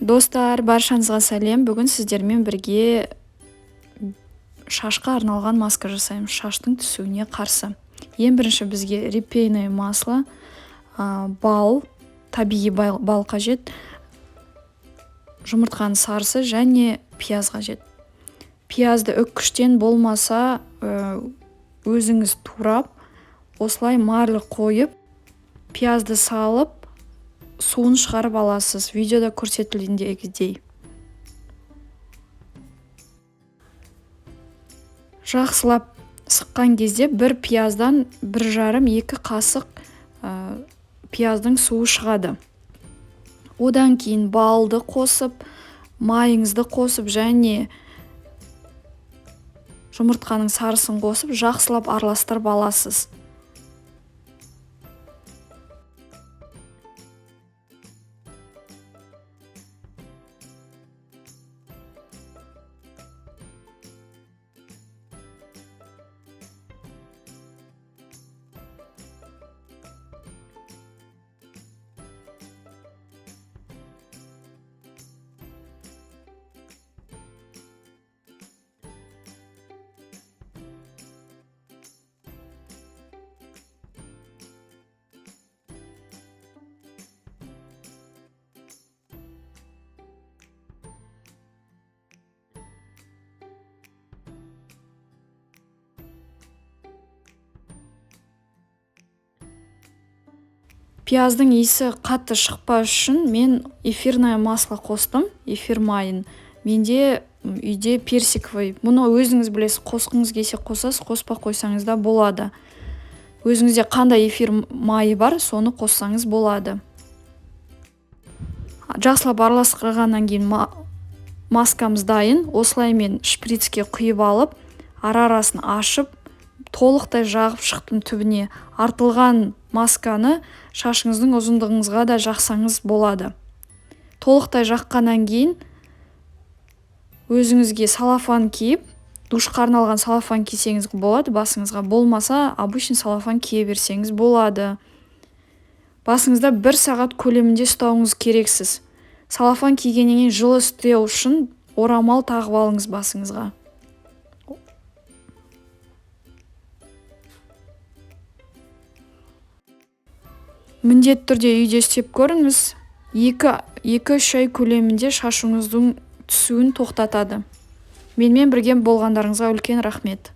Достар, баршаңызға сәлем. Бүгін сіздермен бірге шашқа арналған маска жасаймыз, шаштың түсуіне қарсы. Ең бірінші бізге репейное масло, бал, табиғи бал қажет, жұмыртқаның сарысы және пияз қажет. Пиязды үккіштен болмаса өзіңіз турап, осылай марлы қойып, пиязды салып, суын шығарып аласыз, видеода көрсетілгендегідей. Жақсылап сыққан кезде бір пияздан 1,5-2 қасық пияздың суы шығады. Одан кейін балды қосып, майыңызды қосып және жұмыртқаның сарысын қосып, жақсылап араластырып аласыз. Пияздың иісі қатты шықпас үшін мен эфирное масло қостым, эфир майын. Менде үйде персиковый. Мұны өзіңіз білесіз, қосқыңыз келсе қосасыз, қоспай қойсаңыз да болады. Өзіңізде қандай эфир майы бар, соны қоссаңыз болады. Жақсылап араластырғаннан кейін маскамыз дайын. Осылай мен шприцке құйып алып, ара-арасын ашып, толықтай жағып шықтым түбіне. Артылған масканы шашыңыздың ұзындығыңызға да жақсаңыз болады. Толықтай жаққаннан кейін өзіңізге салафан киіп, душқа арналған салафан кисеңіз болады, басыңызға болмаса обычный салафан кие берсеңіз болады. Басыңызда 1 сағат көлемінде ұстауыңыз керексіз. Салафан кигеннен кейін жылы ұстау үшін орамал тағып алыңыз басыңызға. Міндетті түрде үйде істеп көріңіз. 2-3 ай көлемінде шашыңыздың түсуін тоқтатады. Менімен бірге болғандарыңызға үлкен рахмет.